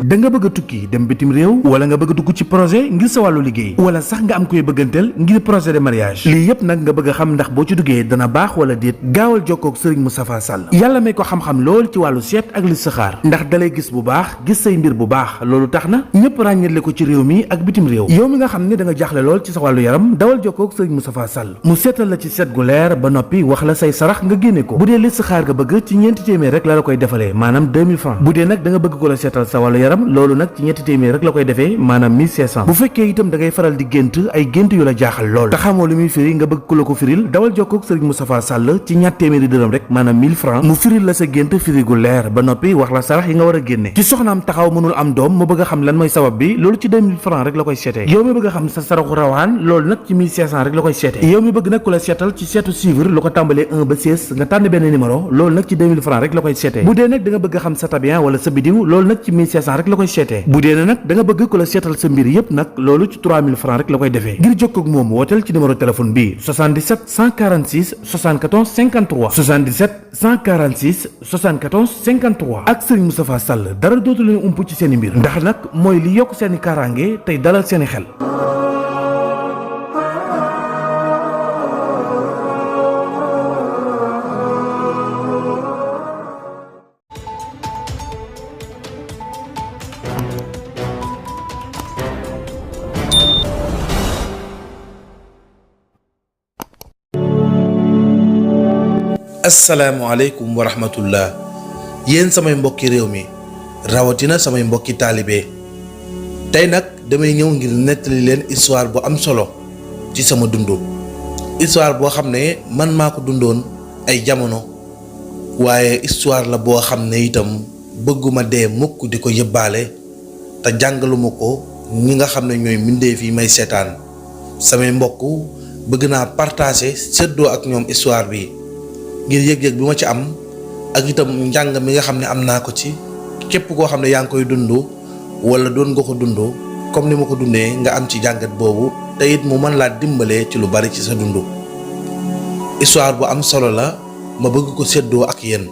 da nga bëgg a tukki dem bitim réew wala nga bëgg a dugg ci projet ngir sa wàllu liggéey wala sax nga am koy bëgganteel ngir projet de mariage lii yëpp nag nga bëgg a xam ndax boo ci duggee dana baax wala déet gaawal jokkoo ak Serigne Moustapha Sall yàlla may ko xam-xam lool ci wàllu seet ak listixaar ndax dalay gis bu baax gis say mbir bu baax loolu tax na ñëpp ràññetle ko ci réew mi ak bitim réew yow mi nga xam ne da nga jaaxle lool ci sa wàllu yaram dawal jokkoo ak Serigne Moustapha Sall mu seetal la ci seet gu leer ba noppi wax la say sarax nga génne ko bu dee listixaar nga bëgg ci ñeenti téeméer rek la koy defalee maanaam 2000 francs bu dee nag da nga bëgg ko la seetal sa wàllu yaram loolu nag ci ñetti téeméer rek la koy defee maanaam 1500 bu fekkee itam da ngay faral di gént ay gént yu la jaaxal lool te xamoo lu muy firi nga bëgg ku la ko firil dawal jokkoo ak Serigne Moustapha Sall ci ñatt téeméeri dërëm rek maanaam 1000 francs mu firil la sa gént firi gu leer ba noppi wax la sarax yi nga war a génne ci soxnaam taxaw mënul am doom mu bëgg a xam lan mooy sabab bi loolu ci 2000 francs rek la koy seetee yow mi bëgg a xam sa saraxu rawaan loolu nag ci 1500 rek la koy seetee yow mi bëgg nag ku la seetal ci seetu suivre lu ko tàmbalee 1 ba 16 nga tànn benn numéro loolu nag ci 2000 francs rek la koy seetee bu dee nag da nga bëgg a xam sa tabian wala sa bidiw loolu nag ci 1500 rek la koy seetee bu dee nag da nga bëgg ku la seetal sa mbir yépp nag loolu ci 3000 francs rek la koy defee ngir jokkoo ak moom wooteel ci numéro téléphone bi 77 146 74 53 77 146 74 53 ak Serigne Moustapha Sall dara dootu leen ump ci seeni mbir ndax nag mooy li yokk seeni kaaraange tey dalal seeni xel. asalaamaaleykum wa rahmatullah yéen samay mbokki réew mi rawatina samay mbokki taalibe tey nag damay ñëw ngir nettali leen histoire bu am solo ci sama dundu histoire boo xam ne man maa ko dundoon ay jamono waaye histoire la boo xam ne itam bëgguma dee mukk di ko yëbbaale te jàngaluma ko ñi nga xam ne ñooy mbindeef yi may seetaan samay mbokk bëgg naa partager séddoo ak ñoom histoire bi ngir yëg-yëg bi ma ci am ak itam njàng mi nga xam ne am naa ko ci képp koo xam ne yaa ngi koy dund wala doon nga ko dund comme ni ma ko dundee nga am ci jàngat boobu te it mu mën laa dimbalee ci lu bari ci sa dund. histoire bu am solo la ma bëgg ko séddoo ak yéen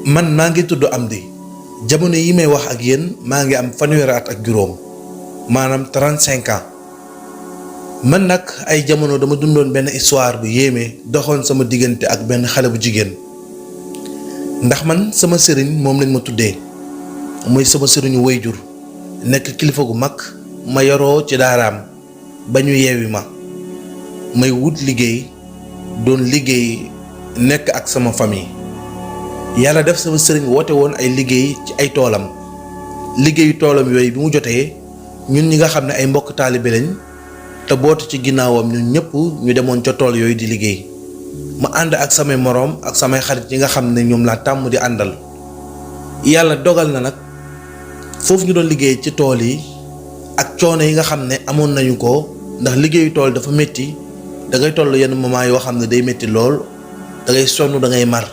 man maa ngi tudd Amdy jamono yi may wax ak yéen maa ngi am fanweeri at ak juróom maanaam 35 ans. man nag ay jamono dama dundoon benn histoire bu yéeme doxoon sama diggante ak benn xale bu jigéen ndax man sama sëriñ moom lañ ma tuddee muy sama sëriñu wayjur nekk kilifa gu mag ma yoroo ci daaraam ba ñu yeewi ma may wut liggéey doon liggéey nekk ak sama famille yàlla def sama sëriñ woote woon ay liggéey ci ay toolam liggéeyu toolam yooyu bi mu jotee ñun ñi nga xam ne ay mbokk taalibe lañ te bootu ci ginnaawam ñun ñëpp ñu demoon ca tool yooyu di liggéey ma ànd ak samay moroom ak samay xarit yi nga xam ne ñoom laa tàmm di àndal yàlla dogal na nag foofu ñu doon liggéey ci tool yi ak coono yi nga xam ne amoon nañu ko ndax liggéeyu tool dafa métti da ngay toll yenn moment yoo xam ne day métti lool da ngay sonn da ngay mar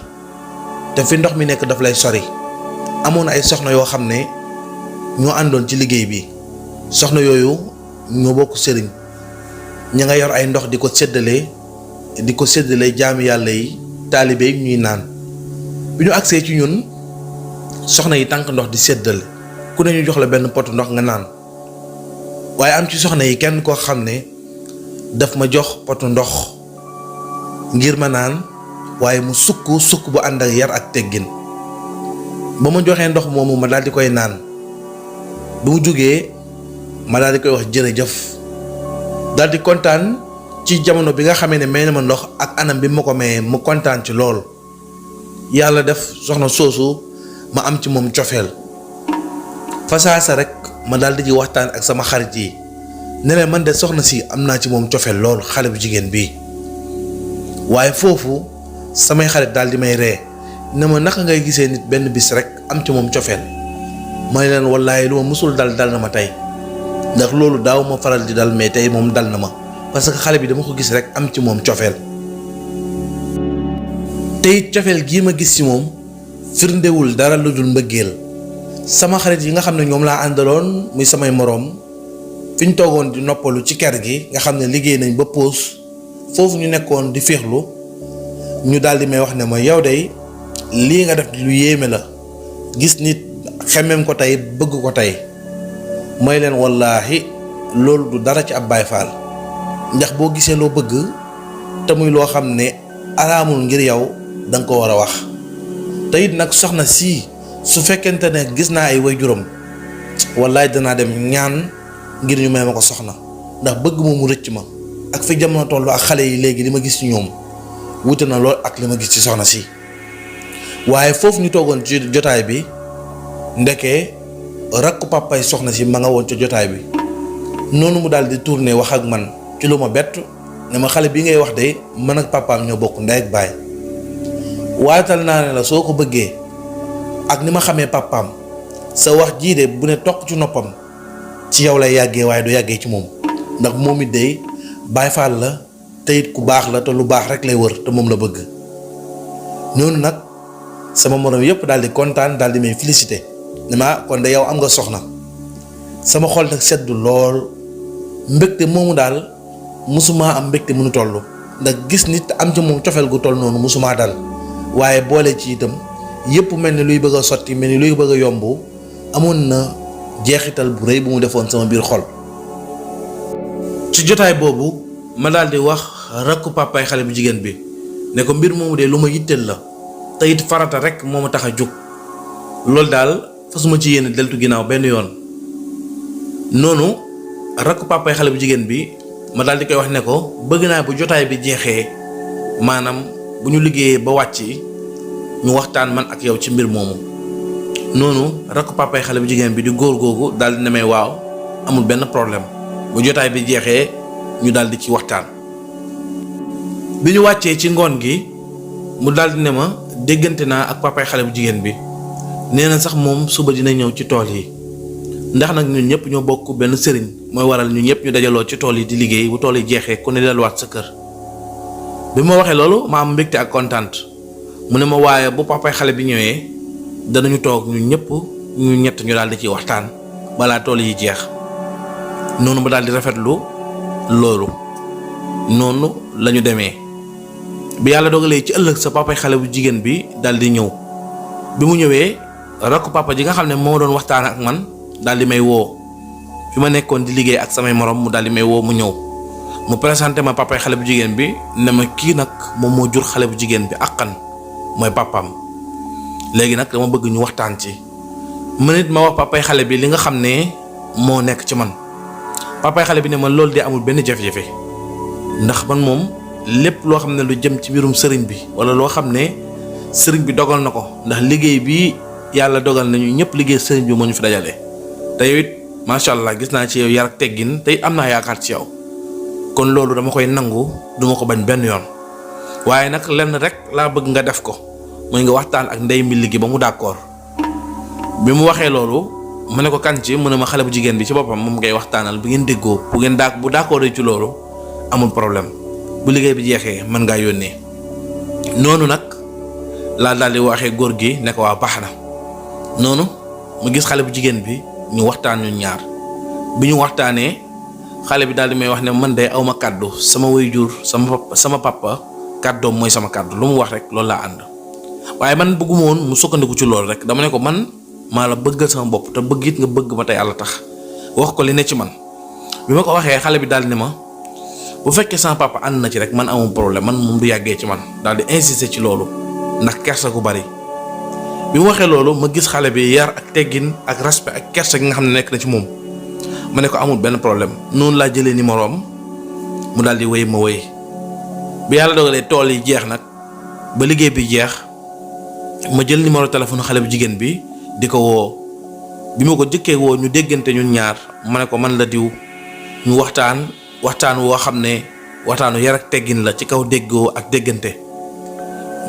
te fi ndox mi nekk daf lay sori amoon ay soxna yoo xam ne ñoo àndoon ci liggéey bi soxna yooyu ñoo bokk sëriñ ña nga yor ay ndox di ko séddale jaami yàlla yi taalibe yi ñuy naan bi ñu agsee ci ñun soxna yi tànk ndox di séddale ku ne ñu jox la benn pot ndox nga naan waaye am ci soxna yi kenn koo xam ne daf ma jox potu ndox ngir ma naan waaye mu sukk bu ànd ak yar ak teggin ba ma joxee ndox moomu ma daal di koy naan bi mu jógee ma daal di koy wax jërëjëf daal di kontaan ci jamono bi nga xamee ne may na ma ndox ak anam bi ma ko mayee mu kontaan ci lool yàlla def soxna soosu ma am ci moom cofeel fa saasa rek ma daal di ci waxtaan ak sama xarit yi ne leen man de soxna si am naa ci moom cofeel lool xale bu jigéen bii waaye foofu samay xarit daal di may ree ne ma naka ngay gisee nit benn bis rek am ci moom cofeel may leen wallaahi lu ma musul dal na ma tey ndax loolu daaw ma faral di dal mais tey moom dal na ma parce que xale bi dama ko gis rek am ci moom cofeel te it cofeel gii ma gis ci moom firndewul dara lu dul mbëggeel sama xarit yi nga xam ne ñoom laa àndaloon muy samay moroom fi ñu toogoon di noppalu ci kër gi nga xam ne liggéey nañ ba pause foofu ñu nekkoon di féexlu ñu daal di may wax ne ma yow day lii nga def lu yéeme la gis nit xemmeem ko tey bëgg ko tey mooy leen wallaahi loolu du dara ci ab Baay Faal ndax boo gisee loo bëgg te muy loo xam ne araamul ngir yow danga ko war a wax. te it nag soxna sii su fekkente ne gis naa ay waajuram wallaay danaa dem ñaan ngir ñu may ma ko soxna ndax bëgg mu rëcc ma ak fi jamono toll ak xale yi léegi li ma gis ci ñoom wute na lool ak li ma gis ci soxna si. waaye foofu ñu toogoon ci jotaay bi ndeke rakku pàppaay soxna si ma nga woon ca jotaay bi noonu mu daal di tourné wax ak man ci lu ma bett ne ma xale bi ngay wax de man ak papaam ñoo bokk ndey ak baay waatal naa ne la soo ko bëggee ak ni ma xamee papaam sa wax jii de bu ne toq ci noppam ci yow lay yàggee waaye du yàggee ci moom ndax moom it de Baay Faal la te it ku baax la te lu baax rek lay wër te moom la bëgg. noonu nag sama morom yëpp daal di kontaan daal di may félicité ne ma kon de yow am nga soxna sama xol nag seddu lool mbégte moomu daal musumaa am mbégte mënu toll ndax gis nit am ci moom cofeel gu toll noonu musumaa dal waaye boole ci itam yëpp mel ni luy bëgg a sotti mel ni luy bëgg a yomb amoon na jeexital bu rëy bu mu defoon sama biir xol. ci jotaay boobu ma daal di wax rakku papaay xale bu jigéen bi ne ko mbir moomu de lu ma yitteel la te it farata rek moo ma tax a jóg loolu daal fasuma ci yéene deltu ginnaaw benn yoon. noonu rakku papaay xale bu jigéen bi ma daal di koy wax ne ko bëgg naa bu jotaay bi jeexee maanaam bu ñu liggéeyee ba wàcc ñu waxtaan man ak yow ci mbir moomu. noonu rakku papaay xale bu jigéen bi di góor googu daal di ne may waaw amul benn problème bu jotaay bi jeexee ñu daal di ci waxtaan. bi ñu wàccee ci ngoon gi mu daal di ne ma déggante naa ak papaay xale bu jigéen bi nee na sax moom suba dina ñëw ci tool yi ndax nag ñun ñëpp ñoo bokk benn sëriñ mooy waral ñun ñëpp ñu dajaloo ci tool yi di liggéey bu tool yi jeexee ku ne delluwaat sa kër. bi ma waxee loolu ma am mbégte ak kontaan mu ne ma waaye bu papaay xale bi ñëwee danañu toog ñun ñëpp ñu ñett ñu daal di ciy waxtaan balaa tool yi jeex. noonu ma daal di rafetlu loolu noonu la ñu demee bi yàlla dogalee ci ëllëg sa papaay xale bu jigéen bi daal di ñëw. bi mu ñëwee rakku papa ji nga xam ne moo doon waxtaan ak man daal di may woo fi ma nekkoon di liggéey ak samay morom mu daal di may woo mu ñëw mu présenté ma papaay xale bu jigéen bi ne ma kii nag moom moo jur xale bu jigéen bi àqan mooy papaam léegi nag dama bëgg ñu waxtaan ci ma nit ma wax papaay xale bi li nga xam ne moo nekk ci man. papaay xale bi ne ma loolu de amul benn jafe-jafe ndax man moom lépp loo xam ne lu jëm ci mbirum sëriñ bi wala loo xam ne sëriñ bi dogal na ko ndax liggéey bi yàlla dogal nañu ñëpp liggéey sëriñ bi moo ñu fi dajale te yow it macha allah gis naa ci yow yar ak teggin te am naa yaakaar ci yow kon loolu dama koy nangu duma ko bañ benn yoon waaye nag lenn rek laa bëgg nga def ko mooy nga waxtaan ak ndey mbi liggéey ba mu d'accord. bi mu waxee loolu mu ne ko kan ci mu ne ma xale bu jigéen bi ci boppam moom ngay waxtaanal bu ngeen déggoo bu d'accord ci loolu amul problème bu liggéey bi jeexee mën ngaa yónnee. noonu nag laa daal di waxee góor gi ne ko waa baax na noonu mu gis xale bu jigéen bi ñu waxtaan ñun ñaar bi ñu waxtaanee xale bi daal di may wax ne man de awma kàddu sama waajur sama papa kàddoom mooy sama kàddu lu mu wax rek loolu laa ànd waaye man bëgguma woon mu sukkandiku ci loolu rek dama ne ko man maa la bëggal sama bopp te bëgg it nga bëgg ma tey yàlla tax wax ko li ne ci man. bi ma ko waxee xale bi daal di ne ma bu fekkee sama papa ànd na ci rek man amul problème man moom du yàggee ci man daal di insister ci loolu ndax kersa gu bari. bi mu waxee loolu ma gis xale bi yar ak teggin ak respect ak kersa gi nga xam ne nekk na ci moom ma ne ko amul benn problème noonu laa jëlee numéro am mu daal di wéy ma wéy. bi yàlla dogalee tool yi jeex nag ba liggéey bi jeex ma jël numéro téléphone xale bu jigéen bi di ko woo bi ma ko jëkkee woo ñu déggante ñun ñaar ma ne ko man la diw ñu waxtaan woo xam ne waxtaanu yar ak teggin la ci kaw déggoo ak déggante.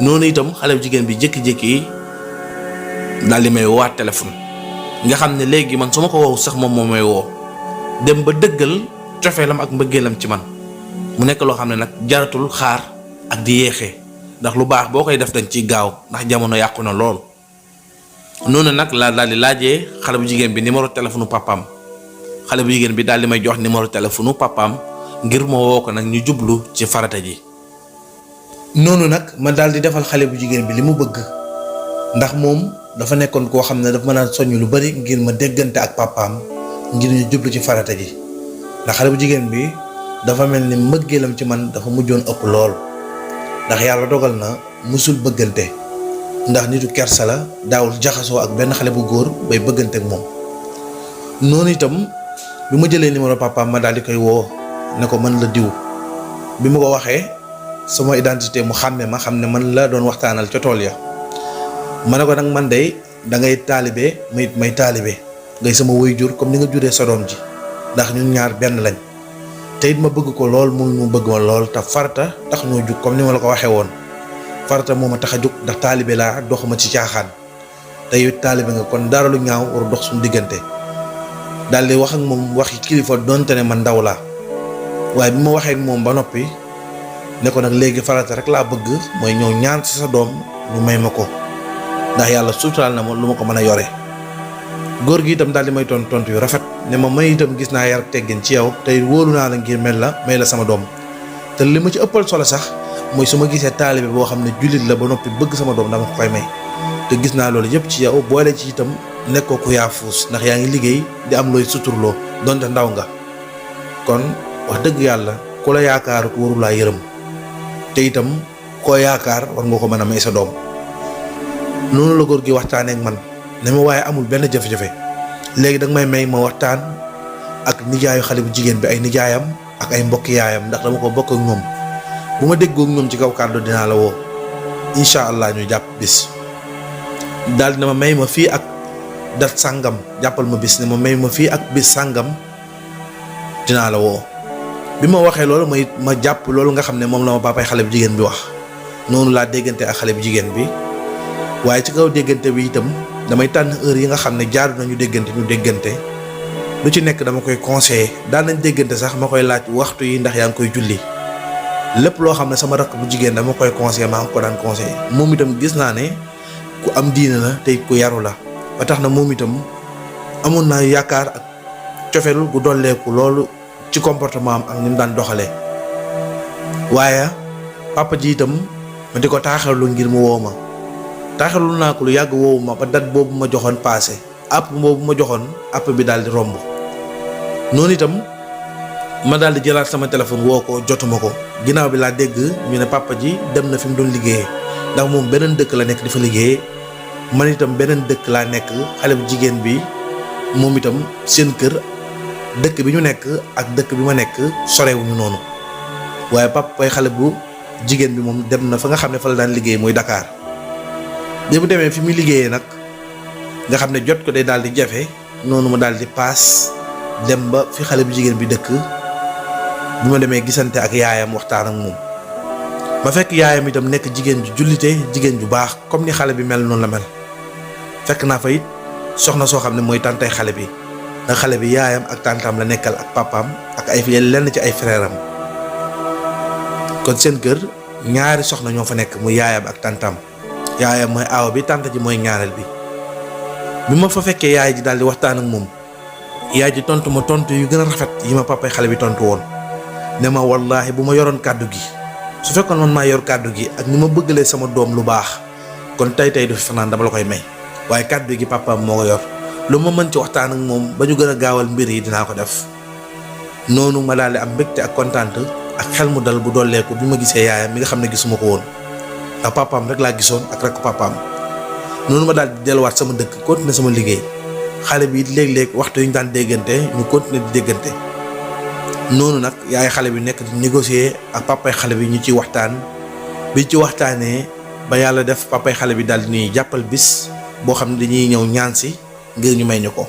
noonu itam xale bu jigéen bi jékki-jékki daal di may woowaat téléphone nga xam ne léegi man su ma ko woowu sax moom moo may woo dem ba dëggal cofeelam ak mbëggeelam ci man mu nekk loo xam ne nag jaratul xaar ak di yeexee ndax lu baax boo koy def dañ ciy gaaw ndax jamono yàqu na lool. noonu nag laa daal di laajee xale bu jigéen bi numéro téléphone papaam xale bu jigéen bi daal di may jox numéro téléphone papaam ngir moo woo ko nag ñu jublu ci farata ji. noonu nag ma daal di defal xale bu jigéen bi li mu bëgg ndax moom dafa nekkoon koo xam ne dafa mën a soññ lu bari ngir ma déggante ak papaam ngir ñu jublu ci farata ji ndax xale bu jigéen bi dafa mel ni mbëggeelam ci man dafa mujjoon ëpp lool ndax yàlla dogal na musul bëggante ndax nitu kersa la daawul jaxasoo ak benn xale bu góor bay bëggante ak moom. noonu itam bi ma jëlee numéro papaam ma daal di koy woo ne ko man la diw bi ma ko waxee sama identité mu xàmme ma xam ne man la doon waxtaanal ca tool ya ma ne ko nag man de da ngay taalibe may taalibe ngay sama waajur comme ni nga juree sa doom ji ndax ñun ñaar benn lañ te it ma bëgg ko lool moom mu bëgg ma lool te farata tax ñoo jug comme ni ma la ko waxee woon farata moo ma tax a jug ndax taalibe laa doxuma ci caaxaan te yow taalibe nga kon dara lu ñaaw war dox suñu diggante daal di wax ak moom waxi kilifa donte ne man ndaw laa waaye bi ma waxee ak moom ba noppi ne ko nag léegi farata rek laa bëgg mooy ñëw ñaan ci sa doom ñu may ma ko ndax yàlla suturaal na ma lu ma ko mën a yore góor gi itam daal di may tontu yu rafet ne ma may itam gis naa yar ak teggin ci yow tey wóolu naa la ngir may la sama doom te li ma ci ëppal solo sax mooy su ma gisee taalibe boo xam ne jullit la ba noppi bëgg sama doom dama ko koy may te gis naa loolu yëpp ci yow boole ci itam nekkoo ku yaafuus ndax yaa ngi liggéey di am looy suturloo donte ndaw nga kon wax dëgg yàlla ku la yaakaar ku warulaa yërëm te itam koo yaakaar war nga ko mën a may sa doom. noonu la góor gi waxtaanee ak man ne ma waaye amul benn jafe-jafe léegi danga may ma waxtaan ak nijaayu xale bu jigéen bi ay nijaayam ak ay mbokki yaayam ndax dama ko bokk ak ñoom bu ma déggoo ak ñoom ci kaw kàddu dinaa la woo incha allah ñu jàpp bis daal dina ma may ma fii ak dat sàngam jàppal ma bis ne ma may ma fii ak bis sàngam dinaa la woo. bi ma waxee loolu ma jàpp loolu nga xam ne moom la ma papaay xale bu jigéen bi wax noonu laa déggante ak xale bu jigéen bi waaye ci kaw déggante bi itam damay tànn heure yi nga xam ne jaaru nañu déggante ñu déggante lu ci nekk dama koy conseiller daan nañ déggante sax ma koy laaj waxtu yi ndax yaa ngi koy julli lépp loo xam ne sama rakk bu jigéen dama koy conseiller maa ngi ko daan conseiller moom itam gis naa ne ku am diine la te ku yaru la ba tax na moom itam amoon naa yaakaar ak cofeel gu dolleeku loolu ci comportement am ak ni mu daan doxalee waaye papa ji itam ma di ko taaxirlu ngir mu woo ma taaxirlu naa ko lu yàgg woowu ma ba date boobu ma joxoon passé app boobu ma joxoon app bi daal di romb noonu itam ma daal di jëlaat sama téléphone woo ko jotuma ko ginnaaw bi laa dégg ñu ne papa ji dem na fi mu doon liggéeyee ndax moom beneen dëkk la nekk di fa liggéeyee man itam beneen dëkk laa nekk xale bu jigéen bi moom itam seen kër dëkk bi ñu nekk ak dëkk bi ma nekk sorewuñu noonu waaye papa xale bu jigéen bi moom dem na fa nga xam ne fa la daan liggéey muy Dakar bi mu demee fi muy liggéeyee nag nga xam ne jot ko day daal di jafe noonu ma daal di paas dem ba fi xale bu jigéen bi dëkk bi ma demee gisante ak yaayam waxtaan ak moom ma fekk yaayam itam nekk jigéen ju jullite jigéen ju baax comme ni xale bi mel noonu la mel fekk naa fa it soxna soo xam ne mooy tàntay xale bi ndax xale bi yaayam ak tàntaam la nekkal ak papaam ak ay lenn ci ay frère am kon seen kër ñaari soxna ñoo fa nekk muy yaayam ak tàntaam yaayam mooy aaw bi tànta ji mooy ñaareel bi ma fa fekkee yaay ji daal di waxtaan ak moom yaay ji tontu ma tontu yu gën a rafet yi ma papay xale bi tontu woon ne ma wallaahi bu ma yoroon kàddu gi su fekkoon man maa yor kàddu gi ak ni ma bëggalee sama doom lu baax kon tey du fi fanaan dama la koy may waaye kàddu gi papaam moo ko yor lu ma mën ci waxtaan ak moom ba ñu gën a gaawal mbir yi dinaa ko def noonu ma daal di am mbégte ak kontaante ak xel mu dal bu dolleeku bi ma gisee yaayam mi nga xam ne gisuma ko woon ndax papaam rek laa gisoon ak rek papaam noonu ma daal di delluwaat sama dëkk continuer sama liggéey xale bi léeg-léeg waxtu yu ñu daan déggante ñu continuer di déggante noonu nag yaay xale bi nekk di négocier ak papay xale bi ñu ciy waxtaan bi ci waxtaanee ba yàlla def papay xale bi daal di ñuy jàppal bis boo xam ne dañuy ñëw ñaan si ngir ñu may ñu ko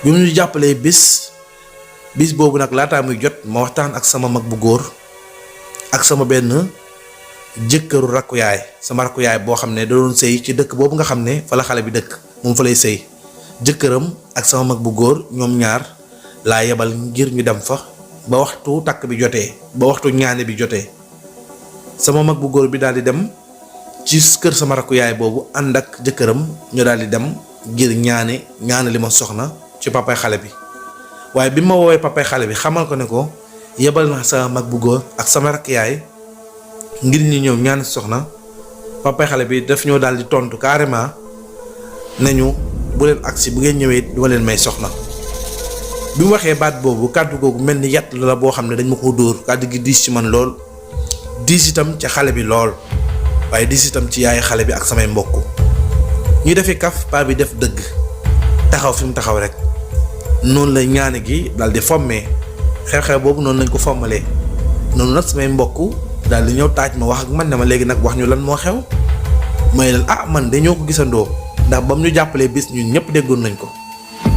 bi mu ñu jàppalee bis boobu nag laataa muy jot ma waxtaan ak sama mag bu góor ak sama benn jëkkëru rakku yaay sama rakku yaay boo xam ne da doon sëy ci dëkk boobu nga xam ne fa la xale bi dëkk moom fa lay sëy jëkkëram ak sama mag bu góor ñoom ñaar laa yebal ngir ñu dem fa ba waxtu takk bi jotee ba waxtu ñaane bi jotee sama mag bu góor bi daal di dem ci kër sama rakku yaay boobu ànd ak jëkkëram ñu daal di dem ngir ñaane li ma soxna ci papay xale bi waaye bi ma woowee papay xale bi xamal ko ne ko yebal na sama mag bu góor ak sama rakk yaay ngir ñu ñëw ñaan soxna papay xale bi daf ñoo daal di tontu carrément nañu bu leen agsi bu ngeen ñëwee duma leen may soxna. bi mu waxee baat boobu kàddu googu mel ni yat la boo xam ne dañ ma ko dóor kàddu gi diis ci man lool diis itam ci xale bi lool waaye diis itam ci yaay xale bi ak samay mbokk. ñu defi kaf paa bi def dëgg taxaw fi mu taxaw rek noonu la ñaani gi daal di fommee xew-xew boobu noonu lañ ko fommalee noonu nag samay mbokk daal di ñëw taaj ma wax ak man ne ma léegi nag wax ñu lan moo xew may leen man dañoo ko gisandoo ndax ba mu ñu jàppalee bis ñun ñëpp déggoon nañ ko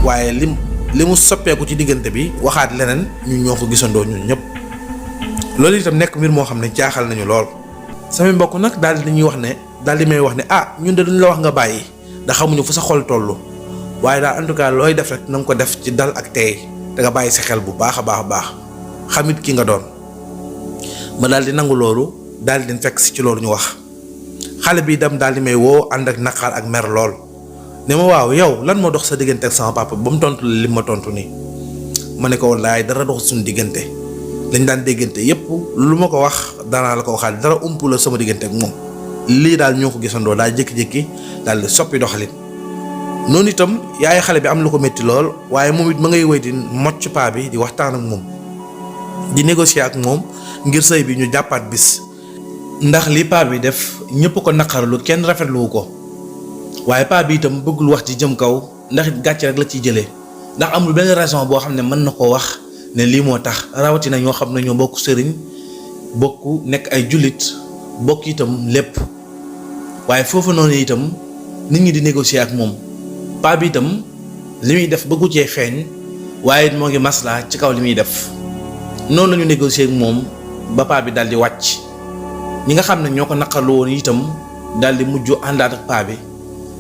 waaye li mu soppeeku ci diggante bi waxaat leneen ñun ñoo ko gisandoo ñun ñëpp loolu itam nekk mbir moo xam ne jaaxal nañu lool. samay mbokk nag daal di ñuy wax ne daal di may wax ne ñun de duñ la wax nga bàyyi ndax xamuñu fu sa xol tollu waaye daal en tout cas looy def rek na nga ko def ci dal ak teey da nga bàyyi sa xel bu baax a baax xamit ki nga doon. ma daal di nangu loolu daal di fekk si ci loolu ñu wax xale bi dem daal di may woo ànd ak naqar ak mer lool ne ma waaw yow lan moo dox sa diggante ak sama papa ba mu tontu li ma tontu nii. ma ne ko wallaay dara dox suñu diggante lañ daan déggante yépp lu ma ko wax danaa la ko waxaat dara ump la sama diggante ak moom lii daal ñoo ko gisandoo daal jékki-jékki daal di soppi doxalin. noonu itam yaay xale bi am lu ko métti lool waaye moom it ma ngay wéy di mocc paa bi di waxtaan ak moom di négocier ak moom ngir sëy bi ñu jàppaat bis ndax li paa bi def ñëpp ko naqarlu kenn rafetluwu ko waaye paa bi itam bëggul wax ci jëm kaw ndax it gàcce rek la ciy jëlee ndax amul benn raison boo xam ne mën na koo wax ne lii moo tax rawatina ñoo xam ne ñoo bokk sëriñ bokk nekk ay jullit bokk itam lépp waaye foofu noonu itam nit ñi di négocier ak moom paa bi itam li muy def bëggu cee feeñ waaye moo ngi maslaa ci kaw li muy def noonu la ñu négocier ak moom ba paa bi daal di wàcc ñi nga xam ne ñoo ko naqarlu woon itam daal di mujj àndaat ak paa bi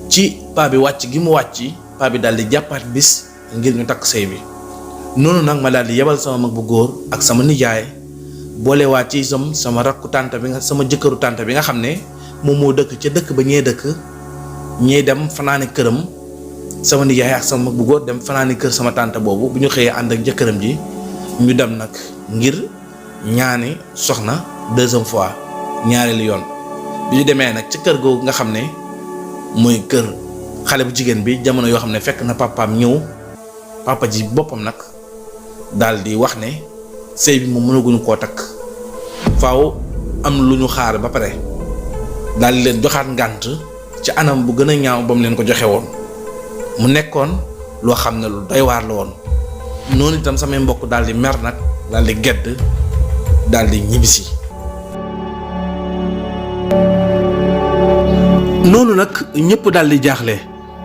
ci paa bi wàcc gi mu wàcc paa bi daal di jàppaat bis ngir ñu takk sëy bi. noonu nag ma daal di yebal sama mag bu góor ak sama nijaay boolewaat ci itam sama rakku tànta bi sama jëkkëru tànta bi nga xam ne moom moo dëkk ca dëkk ba ñee dëkk ñee dem fanaani këram sama nijaay ak sama mag bu góor dem fanaani kër sama tànta boobu bu ñu xëyee ànd ak jëkkëram ji ñu dem nag ngir ñaani soxna deuxième fois ñaareelu yoon bi ñu demee nag ci kër googu nga xam ne mooy kër xale bu jigéen bi jamono yoo xam ne fekk na papaam ñëw papa ji boppam nag daal di wax ne sëy bi moom mënaguñu koo takk faaw am lu ñu xaar ba pare daal di leen joxaat ngànt ci anam bu gën a ñaaw ba mu leen ko joxe woon mu nekkoon loo xam ne lu doy waar la woon. noonu itam samay mbokk daal di mer nag daal di gedd daal di ñibbisi. noonu nag ñëpp daal di jaaxle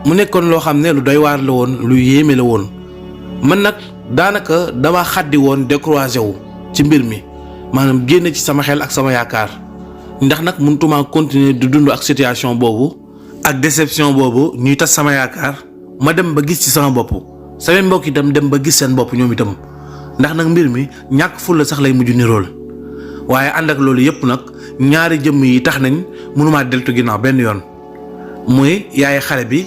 mu nekkoon loo xam ne lu doy waar la woon lu yéeme la woon man nag daanaka dama xaddi woon découragé wu ci mbir mi maanaam génne ci sama xel ak sama yaakaar ndax nag mënutuma continuer di dund ak situation boobu ak déception boobu ñuy tas sama yaakaar ma dem ba gis ci sama bopp samay mbokk itam dem ba gis seen bopp ñoom itam ndax nag mbir mi ñàkk fulla sax lay mujj nirool waaye ànd ak loolu yëpp nag ñaari jëmm yi tax nañ mënumaa deltu ginnaaw benn yoon muy yaay xale bi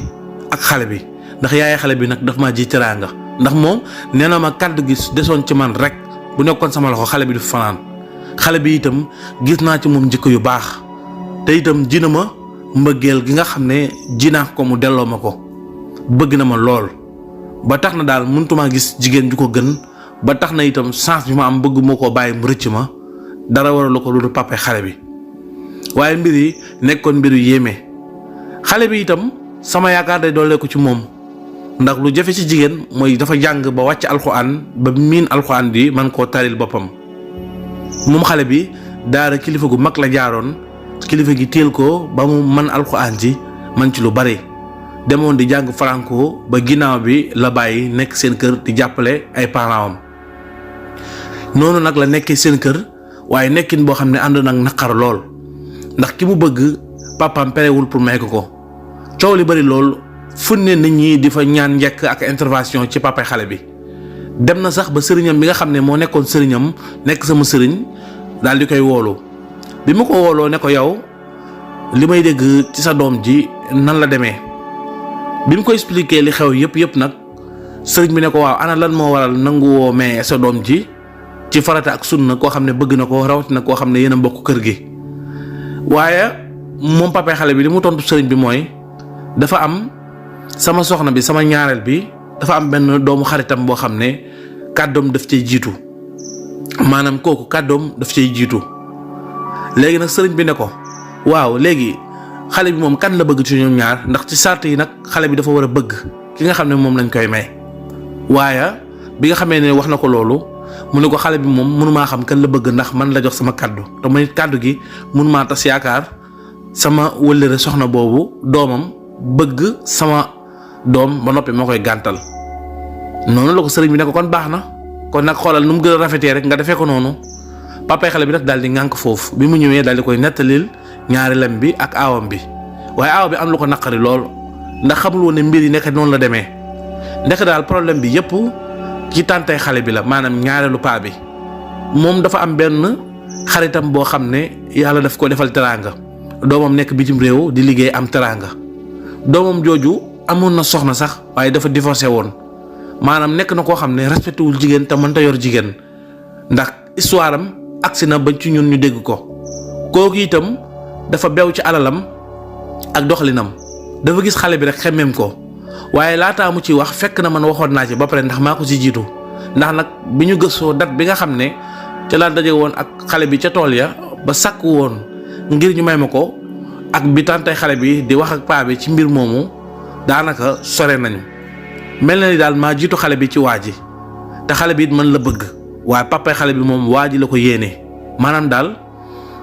ak xale bi ndax yaay xale bi nag daf maa ji teraanga ndax moom nee na ma kàddu gi desoon ci man rek bu nekkoon sama loxo xale bi du fanaan xale bi itam gis naa ci moom jikko yu baax te itam ji na ma mbëggeel gi nga xam ne ji naa ko mu delloo ma ko bëgg na ma lool ba tax na daal mënutuma gis jigéen ju ko gën ba tax na itam chance bi ma am bëgg moo koo bàyyi mu rëcc ma dara waralu ko lu papa xale bi waaye mbir yi nekkoon mbir yu yéeme xale bi itam sama yaakaar day doole ko ci moom ndax lu jafe ci jigéen mooy dafa jàng ba wàcc alxuraan ba miin alxuraan bi man koo taril boppam moom xale bi daara kilifa gu mag la jaaroon kilifa gi téel ko ba mu man alxuraan ji man ci lu bari demoon di jàng franco ba ginnaaw bi la bàyyi nekk seen kër di jàppale ay parents am noonu nag la nekkee seen kër waaye nekkin boo xam ne ànd nag naqar lool ndax ki mu bëgg papaam perewul pour may ko coow li bari lool fu ne nit ñi di fa ñaan njëkk ak intervention ci papay xale bi dem na sax ba sëriñam bi nga xam ne moo nekkoon sëriñam nekk sama sëriñ daal di koy woolu bi ma ko wooloo ne ko yow li may dégg ci sa doom ji nan la demee bi mu ko expliqué li xew yëpp nag sëriñ bi ne ko waaw ana lan moo waral nangu woo mais sa doom ji ci farata ak sunna koo xam ne bëgg na ko rawatina koo xam ne yéen a mbokk kër gi waaye moom papay xale bi li mu tontu sëriñ bi mooy dafa am sama soxna bi sama ñaareel bi dafa am benn doomu xaritam boo xam ne kàddoom daf cay jiitu maanaam kooku kàddoom daf cay jiitu léegi nag sëriñ bi ne ko waaw léegi xale bi moom kan la bëgg ci ñoom ñaar ndax ci sart yi nag xale bi dafa war a bëgg ki nga xam ne moom lañ koy may waaye bi nga xamee ne wax na ko loolu mu ne ko xale bi moom mënumaa xam kan la bëgg ndax man la jox sama kàddu te man kàddu gi mënumaa tas yaakaar sama wëllëre soxna boobu doomam bëgg sama doom ba noppi moo koy gàntal noonu la ko sëriñ bi ne ko kon baax na kon nag xoolal nu mu gën a rafetee rek nga defee ko noonu papay xale bi nag daal di ŋànk foofu bi mu ñëwee daal di koy nettalil ñaareelam bi ak aawam bi waaye aaw bi am lu ko naqari lool ndax xamul woon ne mbir yi nekk noonu la demee ndek daal problème bi yëpp ci tàntay xale bi la maanaam ñaareelu paa bi moom dafa am benn xaritam boo xam ne yàlla daf ko defal teraanga doomam nekk bitim réew di liggéey am teraanga doomam jooju amoon na soxna sax waaye dafa divorcé woon maanaam nekk na koo xam ne respecté wul jigéen te mënta yor jigéen ndax histoire am agsi na ba ci ñun ñu dégg ko kooku itam dafa bew ci alalam ak doxalinam dafa gis xale bi rek xemmeem ko waaye laataa mu ci wax fekk na man waxoon naa ci ba pare ndax maa ko ci jiitu ndax nag bi ñu gëstoo date bi nga xam ne ca laa daje woon ak xale bi ca tool ya ba sàkk woon ngir ñu may ma ko ak bi tàntay xale bi di wax ak paa bi ci mbir moomu daanaka sore nañu mel na ni daal maa jiitu xale bi ci waa ji te xale bi it mën la bëgg waaye papay xale bi moom waa ji la ko yéene maanaam daal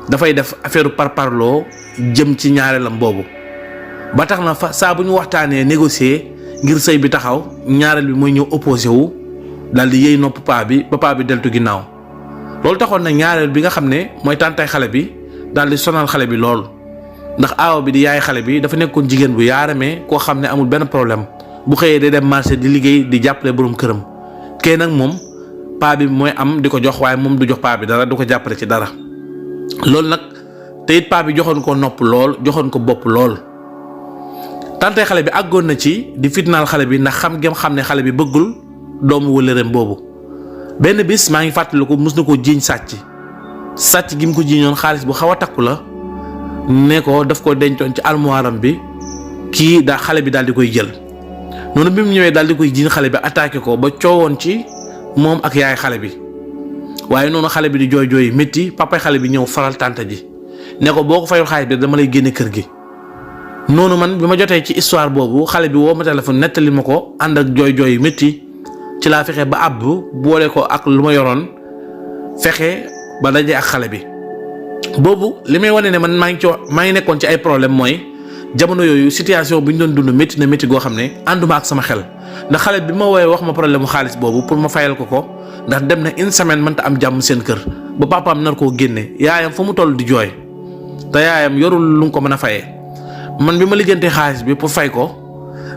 dafay def affaire parparloo jëm ci ñaareelam boobu ba tax na fa saa bu ñu waxtaanee négocier ngir sëy bi taxaw ñaareel bi mooy ñëw opposé wu daal di yëy nopp paa bi ba paa bi deltu ginnaaw loolu taxoon na ñaareel bi nga xam ne mooy tàntay xale bi daal di sonal xale bi lool ndax aawa bi di yaay xale bi dafa nekkoon jigéen bu yaaramee koo xam ne amul benn problème bu xëyee day dem marché di liggéey di jàppale borom këram kee nag moom paa bi mooy am di ko jox waaye moom du jox paa bi dara du ko jàppale ci dara loolu nag te it paa bi joxoon ko nopp lool joxoon ko bopp lool tàntay xale bi àggoon na ci di fitnaal xale bi ndax xam ne xale bi bëggul doomu wëllëreem boobu benn bis maa ngi fàttaliku mus na ko jiiñ sàcc gi mu ko jiiñoon xaalis bu xaw a takku la ne ko daf ko dencoon ci armoire am bi kii daa xale bi daal di koy jël noonu bi mu ñëwee daal di koy jiiñ xale bi attaqué ko ba coowoon ci moom ak yaay xale bi waaye noonu xale bi di jooy jooy métti papay xale bi ñëw faral tànta ji ne ko boo ko fayul xaalis bi dama lay génne kër gi noonu man bi ma jotee ci histoire boobu xale bi woo ma téléphone nettali ma ko ànd ak jooy jooy métti ci laa fexe ba àbb boole ko ak lu ma yoroon fexe ba daje ak xale bi boobu li may wane ne man maa ngi nekkoon ci ay problème mooy jamono yooyu situation bi ñu doon dund métti na métti goo xam ne ànduma ak sama xel ndax xale bi ma woowee wax ma problème mu xaalis boobu pour ma fayal ko ndax dem na une semaine mënta am jàmm seen kër ba papaam nar koo génne yaayam fa mu toll di jooy te yaayam yorul lu nga ko mën a fayee man bi ma lijjantee xaalis bi pour fay ko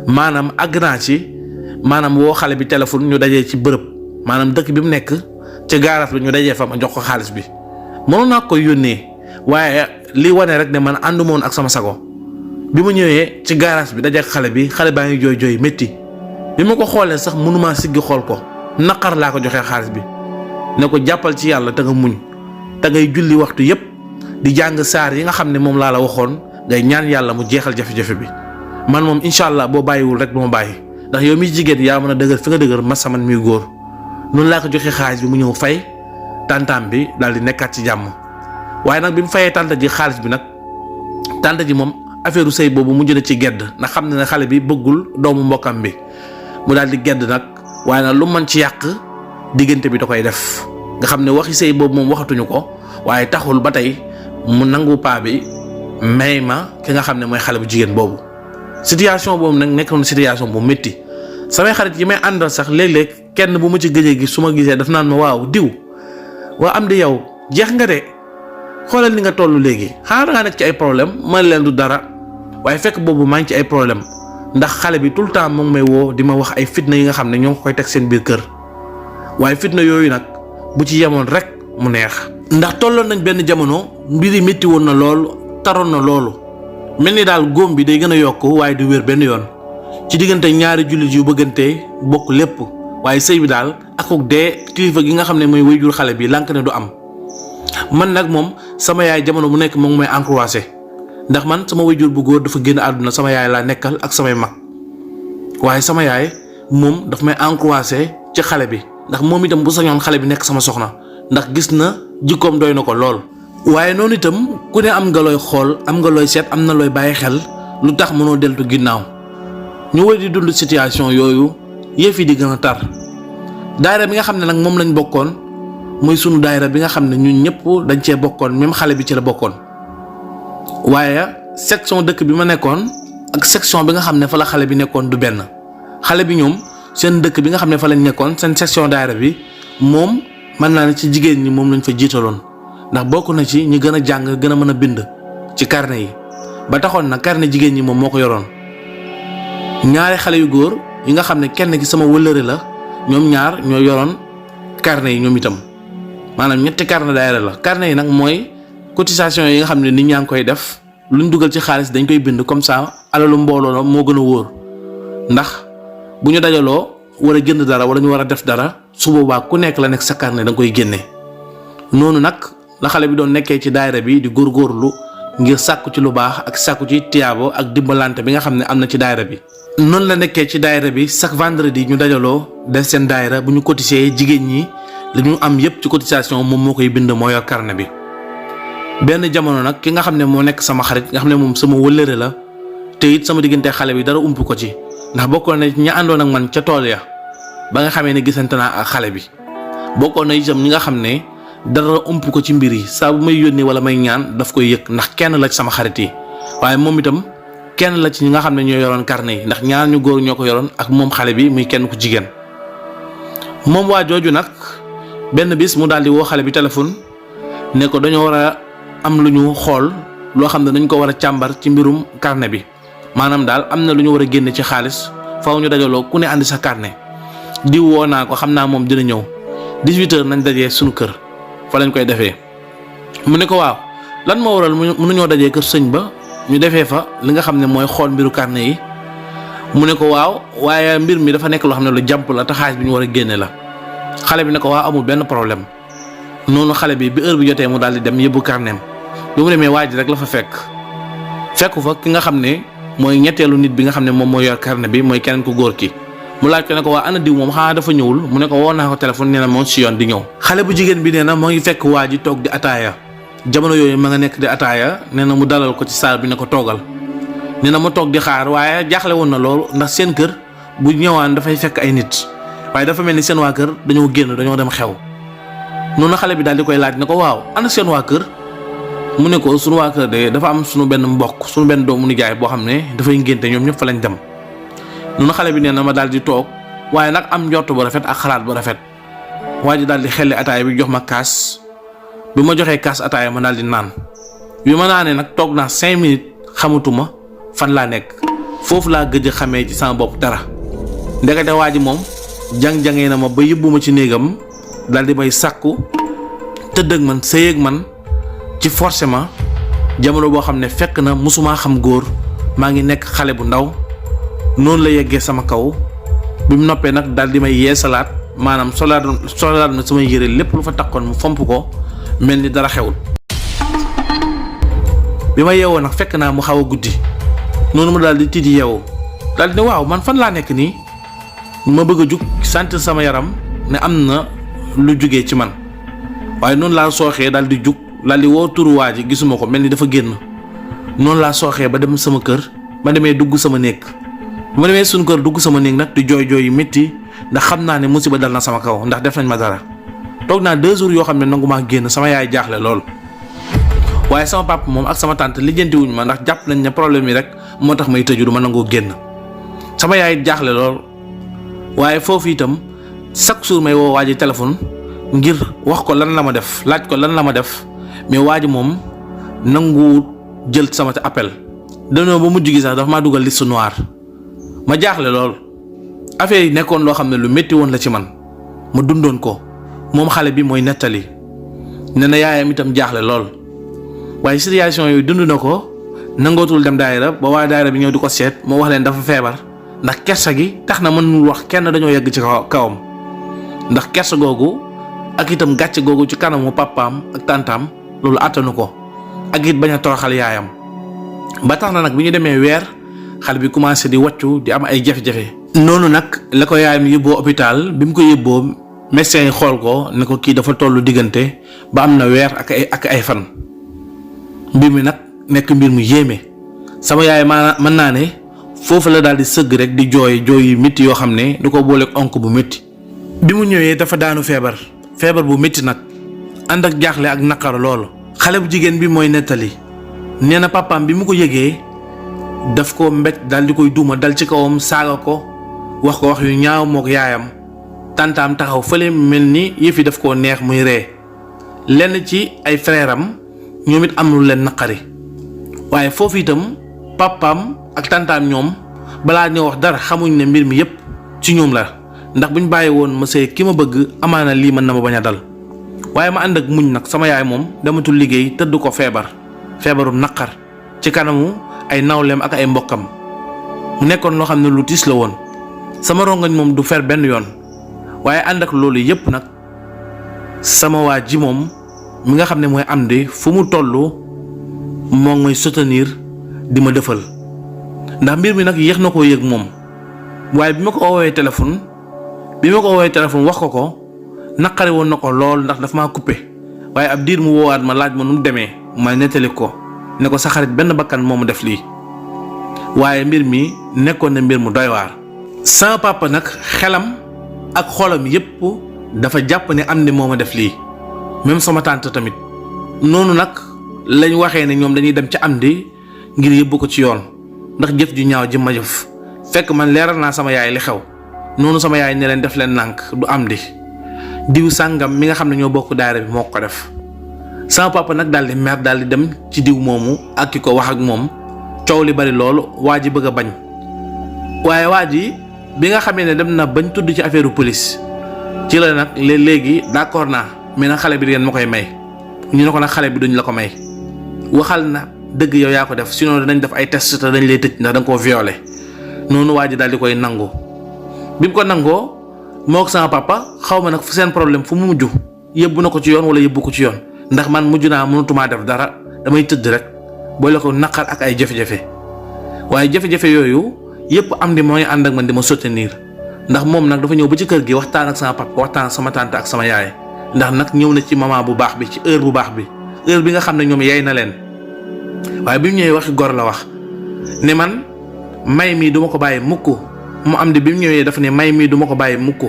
maanaam àgg naa ci maanaam woo xale bi téléphone ñu dajee ci bërëb maanaam dëkk bi mu nekk ca gaaraas bi ñu dajee fa ma jox ko xaalis bi mënoon naa koy yónnee waaye li wane rek ne man ànduma woon ak sama sago bi ma ñëwee ci gaaraas bi dajee ak xale baa ngi jooy jooy métti bi ma ko xoolee sax mënumaa siggi xool ko naqar laa ko joxee xaalis bi ne ko jàppal ci yàlla te nga muñ te ngay julli waxtu yépp di jàng saar yi nga xam ne moom laa la waxoon ngay ñaan yàlla mu jeexal jafe-jafe bi man moom incha allah boo bàyyiwul rek du ma bàyyi ndax yow mi jigéen yaa mën a dëgër fi nga dëgër masa man muy góor noonu laa ko joxee xaalis bi mu ñëw fay tantaam bi daal di nekkaat ci jàmm waaye nag bi mu fayee tànta ji xaalis bi nag tànta ji moom affaire u sëy boobu mujj na ci gedd ndax xam ne ne xale bi bëggul doomu mbokkam bi mu daal di gedd nag waaye nag lu mën ci yàq diggante bi da koy def nga xam ne waxi sëy boobu moom waxatuñu ko waaye taxul ba tey mu nangu paa bi may ma ki nga xam ne mooy xale bu jigéen boobu situation boobu nag nekk na situation bu métti samay xarit yi may àndal sax léeg-léeg kenn bu ma ci gëjee gi su ma gisee daf naan ma waaw diw waa am di yow jeex nga de xoolal ni nga toll léegi xanaa dangaa nekk ci ay problème man leen du dara waaye fekk boobu maa ngi ci ay problème ndax xale bi tout le temps moom may woo di ma wax ay fitna yi nga xam ne ñoo ngi koy teg seen biir kër waaye fitna yooyu nag bu ci yemoon rek mu neex. ndax tolloon nañ benn jamono mbir yi métti woon na lool taroon na loolu mel ni daal góom bi day gën a yokk waaye du wér benn yoon ci diggante ñaari jullit yu bëggante bokk lépp waaye sëy bi daal akuk dee kilifa gi nga xam ne mooy wayjur xale bi lànk ne du am man nag moom sama yaay jamono bu nekk moom mooy encouragé ndax man sama wayjur bu góor dafa génn àdduna sama yaay laa nekkal ak samay mag waaye sama yaay moom daf may encouragé ci xale bi ndax moom itam bu sañoon xale bi nekk sama soxna ndax gis na jikkoom doy na ko lool. waaye noonu itam ku ne am nga looy xool am nga looy seet am na looy bàyyi xel lu tax mënoo deltu ginnaaw ñu wër di dund situation yooyu yëf yi di gën a tar. daayira bi nga xam ne nag moom lañ bokkoon muy sunu daayira bi nga xam ne ñun ñëpp dañ cee bokkoon même xale bi ci la bokkoon waaye section dëkk bi ma nekkoon ak section bi nga xam ne fa la xale bi nekkoon du benn. xale bi ñoom seen dëkk bi nga xam ne fa lañ nekkoon seen section daayira bi moom mën naa ne ci jigéen ñi moom lañ fa jiitaloon ndax bokk na ci ñi gën a jàng gën a mën a bind ci carnet yi ba taxoon na carnet jigéen ñi moom moo ko yoroon. ñaari xale yu góor yi nga xam ne kenn ki sama wëllëre la ñoom ñaar ñoo yoroon carnet yi ñoom itam maanaam ñetti carnet daayira la. carnet yi nag mooy cotisation yi nga xam ne nit ñaa ngi koy def luñ dugal ci xaalis dañ koy bind comme ça alalu mbooloo la moo gën a wóor ndax bu ñu dajaloo war a jënd dara wala ñu war a def dara su boobaa ku nekk la nekk sa carnet da nga koy génne. noonu nag la xale bi doon nekkee ci daayira bi di góorgóorlu ngir sàkku ci lu baax ak sàkku ci tiyaabo ak dimbalante bi nga xam ne am na ci daayira bi. noonu la nekkee ci daayira bi chaque vendredi ñu dajaloo def seen daayira bu ñu cotisé jigéen ñi li ñu am yépp ci cotisation moom moo koy bind moo yor carnet bi. benn jamono nag ki nga xam ne moo nekk sama xarit nga xam ne moom sama wëllëre la te it sama diggante xale bi dara ump ko ci ndax bokkoon na ña àndoon ak man ca tool ya ba nga xamee ne gisante naa ak xale bi bokkoon na itam ñi nga xam ne dara ump ko ci mbir yi saa bu may yónnee wala may ñaan daf koy yëg ndax kenn la ci sama xarit yi waaye moom itam kenn la ci ñi nga xam ne ñoo yoroon carnet yi ndax ñaar ñu góor ñoo ko yoroon ak moom xale bi muy kenn ku jigéen. moom waa jooju nag benn bis mu daal di woo xale bi téléphone ne ko dañoo war a am lu ñu xool loo xam ne dañ ko war a càmbar ci mbirum carnet bi maanaam daal am na lu ñu war a génne ci xaalis faaw ñu dajaloo ku ne andi sa carnet di woo naa ko xam naa moom dina ñëw 18h nañ dajee suñu kër fa lañ koy defee. mu ne ko waaw lan moo waral mënuñoo dajee kër sëñ ba ñu defee fa li nga xam ne mooy xool mbiru carnet yi. mu ne ko waaw waaye mbir mi dafa nekk loo xam ne lu jàmp la te xaalis bi ñu war a génne la. xale bi ne ko waaw amul benn problème noonu xale bi heure bi jotee mu daal di dem yóbbu carnet bi mu demee waa ji rek la fa fekku fa ki nga xam ne mooy ñetteelu nit bi nga xam ne moom mooy yor carnet bi mooy keneen ku góor ki. mu laaj ko ne ko waa ana diw moom xanaa dafa ñëwul mu ne ko woo naa ko téléphone nee na moo si yoon di ñëw. xale bu jigéen bi nee na moo ngi fekk waa ji toog di ataaya jamono yooyu ma nga nekk di ataaya nee na mu dalal ko ci saal bi ne ko toogal nee na ma toog di xaar waaye jaaxle woon na loolu ndax seen kër bu ñëwaan dafay fekk ay nit waaye dafa mel ni seen waa kër dañoo génn dañoo dem xew. noonu xale bi daal di koy laaj ne ko waaw ana seen waa kër mu ne ko sunu waa kër de dafa am sunu benn mbokk sunu benn doomu nijaay boo xam ne dafay ngénte ñoom ñëpp fa lañ dem. noonu xale bi nee na ma daal di toog waaye nag am njort bu rafet ak xalaat bu rafet waa ji daal di xelli ataaya bi jox ma kaas bi ma joxee kaas ataaya ma daal di naan bi ma naanee nag toog naa 5 minutes xamatuma fan laa nekk foofu laa gëj a xamee ci sama bopp dara ndekete waa ji moom jàng-jangee na ma ba yóbbu ma ci néegam daal di may sàkku tëdd ak man sëy ak man ci forcément jamono boo xam ne fekk na musumaa xam góor maa ngi nekk xale bu ndaw. noonu la yeggee sama kaw bi mu noppee nag daal di may yeesalaat maanaam solaat na sama yére lépp lu fa takkoon mu fomp ko mel ni dara xewul. bi ma yeewoo nag fekk naa mu xaw a guddi noonu ma daal di tiiti yeewoo daal di ne waaw man fan laa nekk nii ma bëgg a jug sentir sama yaram ne am na lu jugee ci man waaye noonu laa sooxee daal di jug daal di woo turu waa ji gisuma ko mel ni dafa génn noonu laa sooxee ba dem sama kër ma demee dugg sama néeg. bu ma demee suñu kër dugg sama néeg nag di jooy yu métti ndax xam naa ne musiba dal na sama kaw ndax def nañ ma dara toog naa 2 jours yoo xam ne nangu maa génn sama yaay jaaxle lool. waaye sama papa moom ak sama tante lijjanti wuñ ma ndax jàpp nañ ne problème yi rek moo tax may tëju du ma nangoo génn sama yaay jaaxle lool. waaye foofu itam chaque jour may woo waa ji téléphone ngir wax ko lan la ma def laaj ko lan la ma def mais waa ji moom nangu jël sama appel danoo ba mujj gi sax dafa maa dugal liste noire. ma jaaxle lool affaire yi nekkoon loo xam ne lu métti woon la ci man ma dundoon ko moom xale bi mooy nettali ne na yaayam itam jaaxle lool waaye situation yooyu dund na ko nangootul dem daayira ba waa daayira bi ñëw di ko seet moo wax leen dafa feebar ndax kersa gi tax na mënul wax kenn dañoo yegg ci kawam ndax kersa googu ak itam gàcce googu ci kanamu papaam ak tantaam loolu attanu ko ak it bañ a toroxal yaayam ba tax na nag bi ñu demee weer. xale bi commencé di wàccu di am ay jafe-jafe noonu nag la ko yaayam yóbboo hôpital. bi mu ko yóbboo médecin yi xool ko ne ko kii dafa tollu diggante ba am na weer ak ay fan. mbir mi nag nekk mbir mu yéeme sama yaay mën naa ne foofu la daal di sëgg rek di jooy yu métti yoo xam ne du ko booleeg onk bu métti. bi mu ñëwee dafa daanu feebar bu métti nag ànd ak jaaxle ak naqar loolu. xale bu jigéen bi mooy nettali nee na papaam bi mu ko yëgee daf ko mbéj dal di koy duuma dal ci kawam saaga ko wax ko wax yu ñaaw mook yaayam. tantaam taxaw fële mel ni yëf yi daf koo neex muy ree. lenn ci ay frère am ñoom it am lu leen naqari waaye foofu itam papaam ak tantaam ñoom balaa ñoo wax dara xamuñ ne mbir mi yépp ci ñoom la ndax buñ bàyyi woon ma sëy ki ma bëgg amaana lii mën na ma bañ a dal. waaye ma ànd ak muñ nag sama yaay moom dematul liggéey tëdd ko feebaru naqar ci kanamu ay nawleem ak ay mbokkam mu nekkoon loo xam ne lu tiis la woon. sama rongañ moom du fer benn yoon waaye ànd ak loolu yépp nag sama waa ji moom mi nga xam ne mooy Amdi fu mu toll moo ngi may soutenir di ma defal ndax mbir mi nag yéex na koo yëg moom. waaye bi ma ko woowee téléphone wax ko naqari woon na ko lool ndax daf maa coupé waaye ab diir mu woowaat ma laaj ma nu mu demee ma nettali ko ne ko sa xarit benn bakkan moo mu def lii. waaye mbir mi nekkoon na mbir mu doy waar. sama papa nag xelam ak xolam yépp dafa jàpp ne Amdi moo ma def lii même sama tante tamit. noonu nag lañ waxee ne ñoom dañuy dem ca Amdi ngir yóbbu ko ci yoon ndax jëf ju ñaaw ji ma jëf. fekk man leeral naa sama yaay li xew noonu sama yaay ne leen def leen nànk du Amdi diw sàngam mi nga xam ne ñoo bokk daayira bi moo ko def. sama papa nag daal di mer daal di dem ci diw moomu ak ki ko wax ak moom coow li bari loolu waa ji bëgg a bañ. waaye waa ji bi nga xamee ne dem na bañ tudd ci affaire police ci la nag léegi d'accord naa mais nag xale bi ngeen ma koy may. ñu ne ko nag xale bi duñ la ko may waxal na dëgg yow yaa ko def sinon danañ def ay test te dañ lay tëj ndax da nga koo violé. noonu waa ji daal di koy nangu bi mu ko nangoo moo ak sama papa xaw ma nag fu seen problème fu mu mujj yëbbu na ko ci yoon wala yëbbu ko ci yoon ndax man mujj naa mënatumaa def dara damay tëdd rek boole ko naqar ak ay jafe-jafe. waaye jafe-jafe yooyu yëpp Amdi mooy ànd ak man di ma soutenir ndax moom nag dafa ñëw ba ci kër gi waxtaan ak sama papa waxtaan ak sama tante ak sama yaay ndax nag ñëw na ci moment bu baax bi ci heure bu baax bi heure bi nga xam ne ñoom yey na leen. waaye bi mu ñëwee waxi gor la wax ne man may mii duma ko bàyyi mukk mu Amdi bi mu ñëwee dafa ne may mii duma ko bàyyi mukk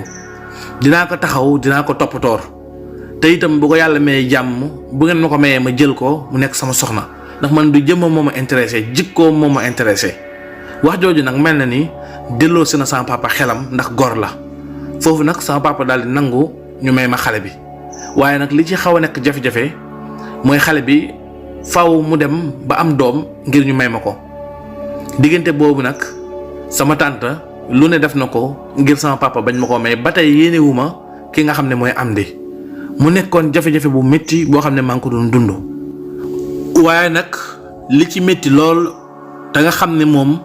dinaa ko taxaw dinaa ko toppatoor te itam bu ko yàlla mayee jàmm bu ngeen ma ko mayee ma jël ko mu nekk sama soxna ndax man du jëmmam moo ma intéressé jikkoo moo ma intéressé. wax jooju nag mel na ni delloo si na sama papa xelam ndax gor la foofu nag sama papa daal di nangu ñu may ma xale bi. waaye nag li ci xaw a nekk jafe-jafe mooy xale bi faw mu dem ba am doom ngir ñu may ma ko. diggante boobu nag sama tante lu ne def na ko ngir sama papa bañ ma ko may ba tey yéenewuma ki nga xam ne mooy Amdi mu nekkoon jafe-jafe bu métti boo xam ne maa ngi ko doon dund. waaye nag li ci métti lool te nga xam ne moom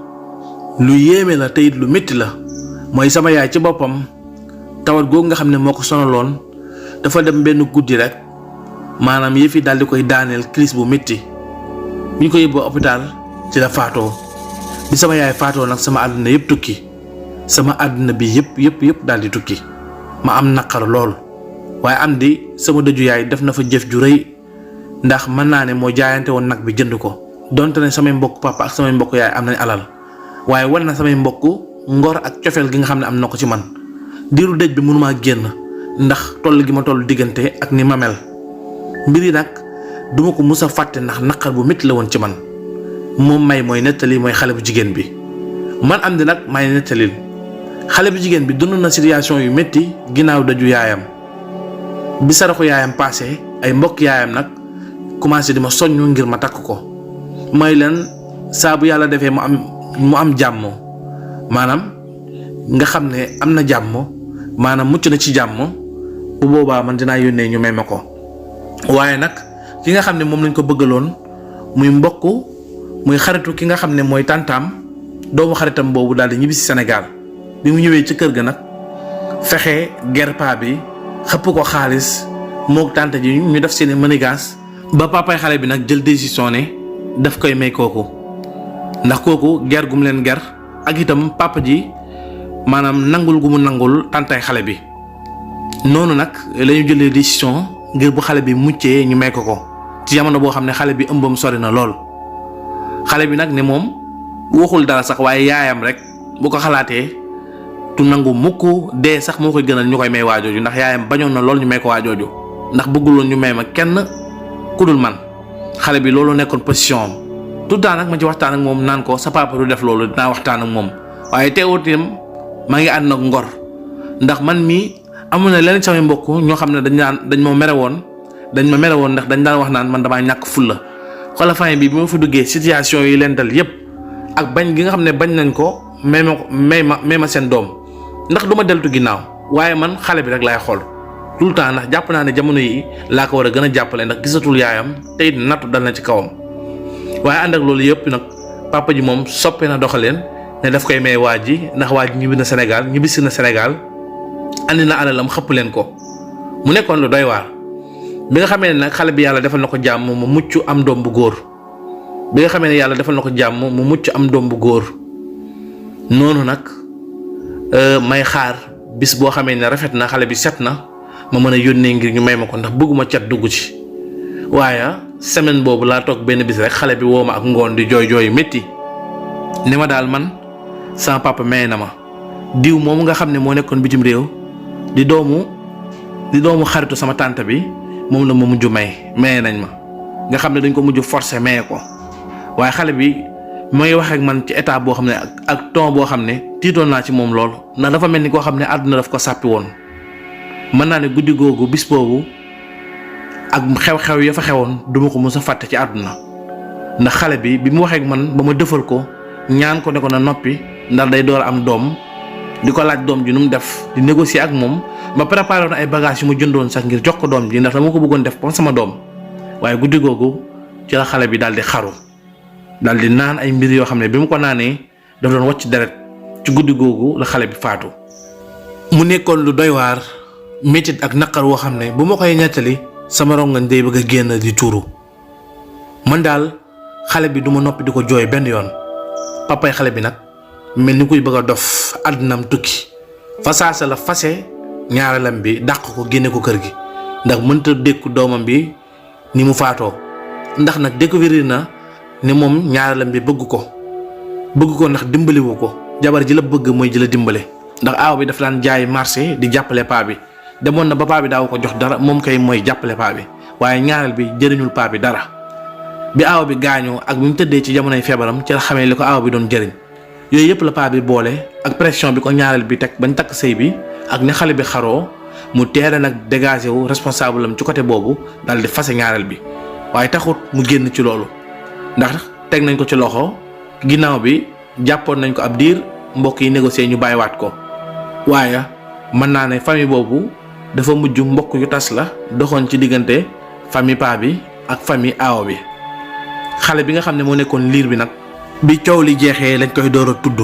lu yéeme la te it lu métti la mooy sama yaay ci boppam tawat googu nga xam ne moo ko sonaloon dafa dem benn guddi rek maanaam yëf yi daal di koy daaneel crise bu métti bi ñu ko yóbboo hôpital ci la faatoo. bi sama yaay faatoo nag sama àdduna yëpp tukki sama àdduna bi yëpp daal di tukki ma am naqar lool. waaye Amdi sama dëju yaay def na fa jëf ju rëy ndax mën naa ne moo jaayante woon nag bi jënd ko donte ne samay mbokk papa ak samay mbokk yaay am nañ alal waaye war na samay mbokk ngor ak cofeel gi nga xam ne am na ko ci man. diiru dëj bi mënumaa génn ndax toll gi ma toll diggante ak ni ma mel mbir yi nag duma ko mus a fàtte ndax naqar bu métti la woon ci man. moom may mooy nettali mooy xale bu jigéen bi man Amdi nag may nettalil xale bu jigéen bi dund na situation yu métti ginnaaw daju yaayam. bi saraxu yaayam passé ay mbokk yaayam nag commencé di ma soññu ngir ma takk ko may leen saa bu yàlla defee mu am jàmm maanaam nga xam ne am na jàmm maanaam mucc na ci jàmm bu boobaa man dinaa yónnee ñu may ma ko. waaye nag ki nga xam ne moom lañ ko bëggaloon muy mbokk muy xaritu ki nga xam ne mooy tàntaam doomu xaritam boobu daal di ñibbi si Sénégal bi mu ñëwee ci kër ga nag fexe gerpa bi xëpp ko xaalis moog tante ji ñu def seeni manigas ba papay xale bi nag jël décision ne daf koy may kooku ndax kooku ger gum leen ger ak itam papa ji maanaam nangul gu mu nangul tàntay xale bi. noonu nag la ñu jëlee décision ngir bu xale bi muccee ñu may ko ci jamono boo xam ne xale bi ëmbam sori na lool. xale bi nag ne moom waxul dara sax waaye yaayam rek bu ko xalaatee tu nangu mukk dee sax moo koy gënal ñu koy may waajooju ndax yaayam bañoon na lool ñu may ko waajooju ndax bëgguloon ñu may ma kenn ku dul man. xale bi loolu nekkoon position am tout le temps nag ma ci waxtaan ak moom naan ko sa papa du def loolu dinaa waxtaan ak moom waaye teewut itam maa ngi ànd ak ngor ndax man mii amoon na leneen samay mbokk ñoo xam ne dañ ma mere woon ndax dañ daan wax naan man damaa ñàkk fulla. xoolal fin bi ma fi duggee situation yi leen dal yépp ak bañ gi nga xam ne bañ nañ ko may ma seen doom ndax du ma deltu ginnaaw waaye man xale bi rek laay xool tout le temps ndax jàpp naa ne jamono yi laa ko war a gën a jàppale ndax gisatul yaayam te it nattu dal na ci kawam. waaye ànd ak loolu yëpp nag papa ji moom soppee na doxaleen ne daf koy may waa ji ndax waa ji ñibbisi na Sénégal andi na alalam xëpp leen ko mu nekkoon lu doy waar. bi nga xamee ne nag xale bi yàlla defal na ko jàmm mu mucc am doom bu góor noonu nag may xaar bis boo xamee ne rafet na xale bi set na ma mën a yónnee ngir ñu may ma ko ndax bëgguma cat dugg ci. waaye semaine boobu laa toog benn bis rek xale bi woo ma ak ngoon di jooy métti ne ma daal man sama papa may na ma diw moomu nga xam ne moo nekkoon bitim réew di doomu xaritu sama tante bi moom la ma mujj may nañ ma nga xam ne dañ ko mujj forcé maye ko. waaye xale bi mooy wax ak man ci état boo xam ne ak ton boo xam ne tiitoon naa ci moom lool ndax dafa mel ni koo xam ne àdduna daf ko sàppi woon. mën naa ne guddi googu bis boobu ak xew-xew ya fa xewoon duma ko mës a fàtte ci àdduna ndax xale bi mu waxee ak man ba ma defal ko ñaan ko ne ko na noppi ndax day door a am doom di ko laaj doom ji nu mu def di négocier ak moom ba préparé woon ay bagages yu mu jëndoon sax ngir jox ko doom ji ndax dama ko bëggoon def comme sama doom. waaye guddi googu ci la xale bi daal di xaru daal di naan ay mbir yoo xam ne bi mu ko naanee daf doon wàcc deret ci guddi googu la xale bi faatu. mu nekkoon lu doy waar métit ak naqar woo xam ne bu ma koy nettali sama rongañ day bëgg a génn di tuuru man daal xale bi du ma noppi di ko jooy benn yoon. papay xale bi nag mel ni kuy bëgg a dof àddunam tukki fa saasa la fase ñaareelam bi dàq ko génne ko kër gi ndax mënta dékku doomam bi ni mu faatoo ndax nag découvrir na ne moom ñaareelam bi bëgg ko ndax dimbaliwu ko jabar ji la bëgg mooy ji la dimbale ndax aaw bi dafa daan jaay marché di jàppale paa bi demoon na ba paa bi daaw ko jox dara moom kay mooy jàppale paa bi waaye ñaareel bi jëriñul paa bi dara. bi aaw bi gaañoo ak bi mu tëddee ci jamonoy feebaram ci la xamee li ko aaw bi doon jëriñ yooyu yëpp la paa bi boole ak pression bi ko ñaareel bi teg bañ takk sëy bi ak ni xale bi xaroo mu teere nag dégagé wu responsable am ci côté boobu daal di fase ñaareel bi waaye taxut mu génn ci loolu ndax teg nañ ko ci loxo ginnaaw bi jàppoon nañ ko ab diir mbokk yi négocier ñu bàyyiwaat ko waaye mën naa ne famille boobu dafa mujj mbokk yu tas la doxoon ci diggante famille paa bi ak famille aaw bi. xale bi nga xam ne moo nekkoon liir bi nag bi coow li jeexee lañ koy door a tudd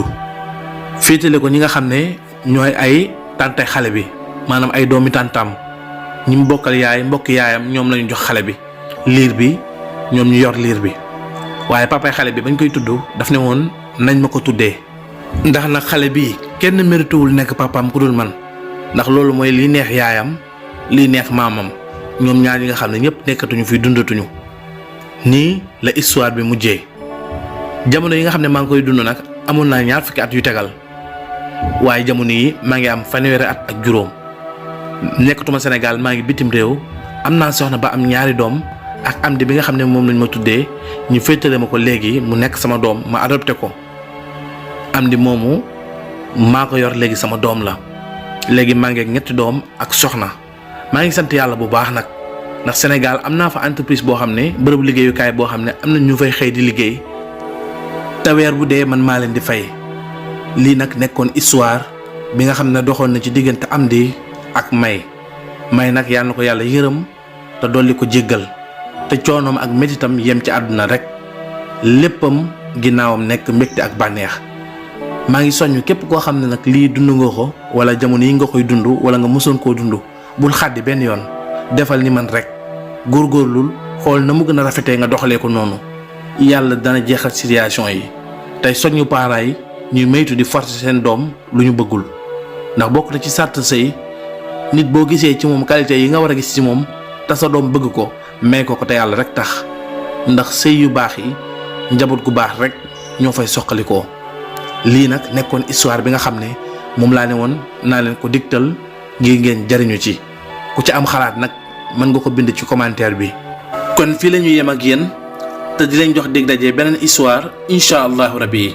féetale ko ñi nga xam ne ñooy ay tante xale bi maanaam ay doomi tàntaam ñi mu bokkal yaay mbokki yaayam ñoom lañu jox xale bi liir bi ñoom ñu yor liir bi waaye papay xale bi bañ koy tudd daf ne woon nañ ma ko tuddee ndax nag xale bi kenn mérituwul nekk papaam ku dul man ndax loolu mooy li neex yaayam li neex maamam ñoom ñaar yi nga xam ne ñëpp nekkatuñu fi dundatuñu. nii la histoire bi mujjee jamono yi nga xam ne maa ngi koy dund nag amoon naa 2 fukki at yu tegal waaye jamono yi maa ngi am 3 fanweeri at ak juróom nekkatuma Sénégal maa ngi bitim réew am naa soxna ba am 2 doom ak am di bi nga xam ne moom lañ ma tuddee ñu féetale ma ko léegi mu nekk sama doom ma adopté ko am di moomu maa ko yor léegi sama doom la léegi maa ngi ak 3 doom ak soxna maa ngi sant yàlla bu baax nag. ndax Sénégal am naa fa entreprise boo xam ne bërëb liggéeyukaay boo xam ne am na ñu fay xëy di liggéey te weer bu dee man maa leen di fay lii nag nekkoon histoire bi nga xam ne doxoon na ci diggante Amdy ak May nag yal na ko yàlla yërëm te dolli ko jéggal te coonoom ak métitam yem ci àdduna rek léppam ginnaawam nekk mbégte ak bànneex. maa ngi soññ képp koo xam ne nag lii dund nga ko wala jamono yi nga koy dund wala nga mësoon koo dund bul xàddi benn yoon defal ni man rek. góorgóorlul xool na mu gën a rafetee nga doxalee ko noonu yàlla dana jeexal situation yi tey soññu parents yi ñuy maytu di forcer seen doom lu ñu bëggul ndax bokk na ci sàrt sëy nit boo gisee ci moom qualité yi nga war a gis ci moom te sa doom bëgg ko may ko te yàlla rek tax ndax sëy yu baax yi njaboot gu baax rek ñoo fay soqalikoo. lii nag nekkoon histoire bi nga xam ne moom laa ne woon naa leen ko digtal ngir ngeen jariñu ci ku ci am xalaat nag mën nga ko bind ci commentaire bi. kon fii la ñuy yem ak yéen te di leen jox dig daje beneen histoire incha allahu rabbi.